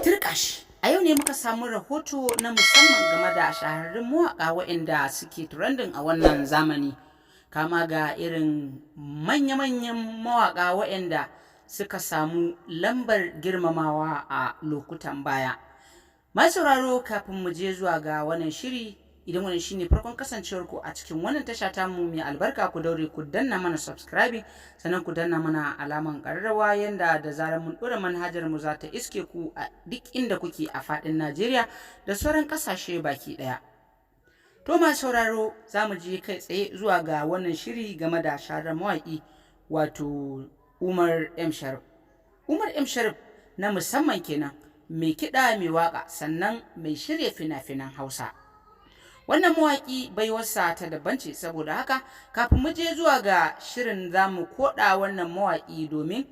Turƙashi. A yau ne muka samu rahoto na musamman game da shahararrun mawaƙa waɗanda suke trending a wannan zamani. Kama ga irin manya-manyan mawaƙa waɗanda suka samu lambar girmamawa a lokutan baya. Masu sauraro, kafin mu je zuwa ga wannan shiri, idan wannan shine farkon kasancewar ku a cikin wannan tasha tamu mai albarka, ku daure ku danna mana subscribing, sannan ku danna mana alaman ƙararrawa, yanda da zarar mun ɗora manhajar mu za ta iske ku a duk inda kuke a faɗin Najeriya da sauran ƙasashe baki ɗaya. To, masu sauraro, za mu je kai tsaye zuwa ga wannan shiri game da shahararren mawaƙi, wato Umar M Sharif. Umar M Sharif na musamman kenan, mai kiɗa, mai waƙa, sannan mai shirya fina-finan Hausa. Wannan mawaƙi baiwarsa ta daban ce. Saboda haka, kafin mu je zuwa ga shirin, za mu koɗa wannan mawaƙi domin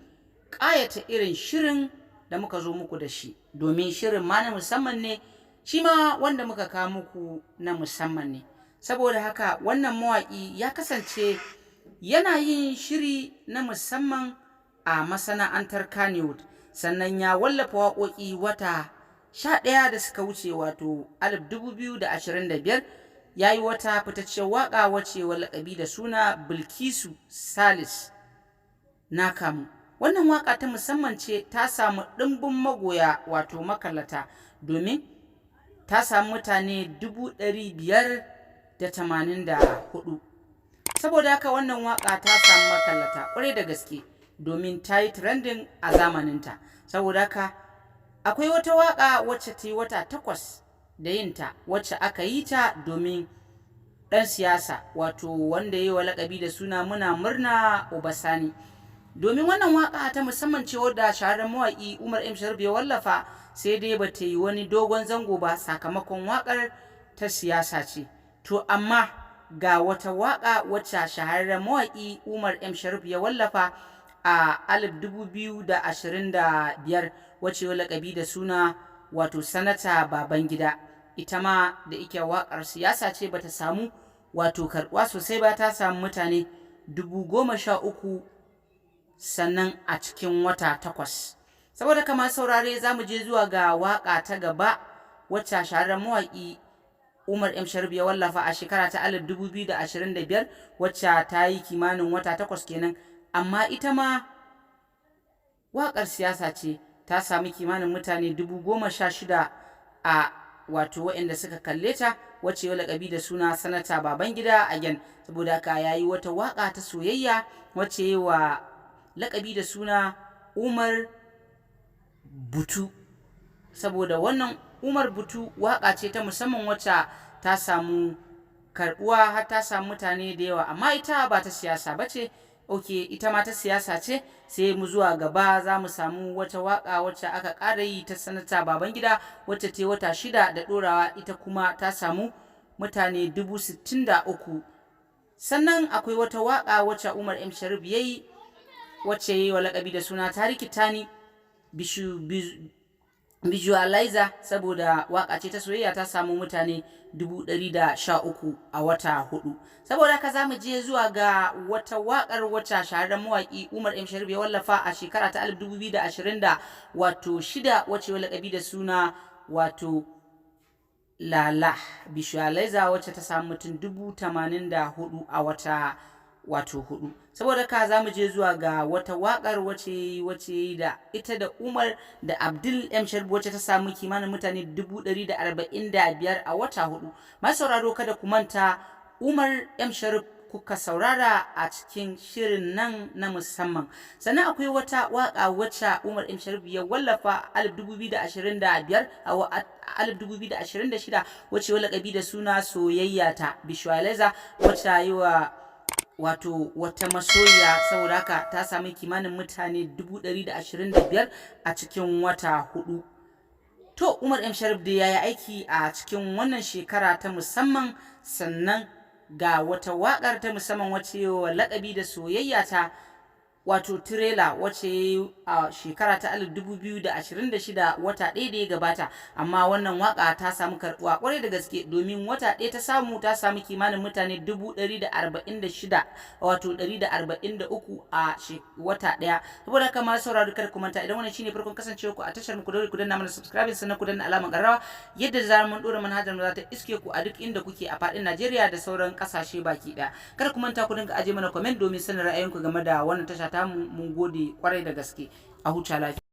ƙayata irin shirin da muka zo muku da shi, domin shirin ma na musamman ne, shi ma wanda muka kawo muku na musamman ne. Saboda haka, wannan mawaƙi ya kasance yana yin shiri na musamman a masana'antar Kannywood, sannan ya wallafa waƙoƙi wata 11 da suka wuce, wato 2025, ya yi wata fitacciyar waƙa wacce wa laƙabi da suna "Bilkisu Salis Na Kamu". Wannan waƙa ta musamman ce, ta samu ɗimbin magoya, wato makallata, domin ta samu mutane 584,000. Saboda haka, wannan waƙa ta samu makallata ƙwarai da gaske, domin ta yi trending a zamaninta. Saboda haka, akwai wata waƙa wacce ta yi wata 8 da yinta, wacce aka yi ta domin ɗan siyasa, wato wanda ya yi wa laƙabi da suna "Muna Murna Uba Sani". Domin wannan waƙa ta musamman ce wadda shahararren mawaƙi Umar M Sharif ya wallafa, sai dai ba ta yi wani dogon zango ba, sakamakon waƙar ta siyasa ce. To, amma ga wata waƙa wacce shahararren mawaƙi Umar M Sharif ya wallafa a 2025, wacce ya laƙabi da suna wato "Sanata Babangida". Ita ma da ike waƙar siyasa ce, bata samu wato karɓuwa sosai ba, ta samu mutane 13,000, sannan a cikin wata 8. Saboda kamar saurare, za mu je zuwa ga waƙa ta gaba wacce shahararren mawaƙi Umar M Sharif ya wallafa a shekara ta 2025, wacce ta yi kimanin wata 8 kenan, amma ita ma waƙar siyasa ce, ta sami kimanin mutane 16,000 a wato waɗanda suka kalle ta, wacce ya laƙabi da suna "Sanata Babangida Again". Saboda haka, ya yi wata waƙa ta soyayya wacce ya wa laƙabi da suna "Umar Butu". Saboda wannan "Umar Butu" waƙa ce ta musamman wacce ta samu karɓuwa har ta samu mutane da yawa, amma ita ba ta siyasa ba ce. Ok, ita ma ta siyasa ce. Sai mu zuwa gaba za mu samu wata waka wacce aka ƙara yi ta "Sanata Babangida", wacce ta yi wata 6 da ɗorawa, ita kuma ta samu mutane 63,000. Sannan akwai wata waka wacce Umar M Sharif ya yi, wacce ya yi wa lakabi da suna "Tariki Tani Visualizer". Saboda waka ce ta soyayya, ta samu mutane 113,000 a wata 4. Saboda haka, za mu je zuwa ga wata wakar wacce shahararren mawaƙi Umar M Sharif ya wallafa a shekara ta 2020 da wato shida, wacce ya lakabi da suna wato "Lala Visualizer", wacce ta samu mutum 84,000 a wata wato 4. Saboda ka, za mu je zuwa ga wata wakar wacce da ita da Umar da Abdul M Sharif, wacce ta samu kimanin mutane 145,000 a wata 4. Masu sauraro, kada ku manta, Umar M Sharif kuka saurara a cikin shirin nan na musamman. Sannan akwai wata waka wacce Umar M Sharif ya wallafa 2025 a 2026, wacce ya lakabi da suna "Soyayya Ta Visualizer", wacce yi wa wato wata masoyiya. Saboda haka, ta sami kimanin mutane 125,000 a cikin wata 4. To, Umar M Sharif dai ya yi aiki a cikin wannan shekara ta musamman. Sannan ga wata waƙar ta musamman wacce wa lakabi da "Soyayya Ta". Wato Tirela, wacce ya yi a shekara ta 2026, wata ɗaya da ya gabata. Amma wannan waka ta samu karɓuwa kwarai da gaske, domin wata ɗaya ta samu kimanin mutane 146,000, wato 143 a wata ɗaya. Saboda haka, masu sauraro, kada ku manta, idan wannan shine farkon kasancewa ku a tashar mu, ku daure ku danna mana subscribe, sannan ku danna alamar ƙararrawa, yadda zarar mun ɗora manhajar mu za ta iske ku a duk inda kuke a faɗin Najeriya da sauran ƙasashe baki ɗaya. Kada ku manta ku dinga aje mana comment domin sanin ra'ayinku game da wannan tasha tamu. Mun gode kwarai da gaske, a huta lafiya.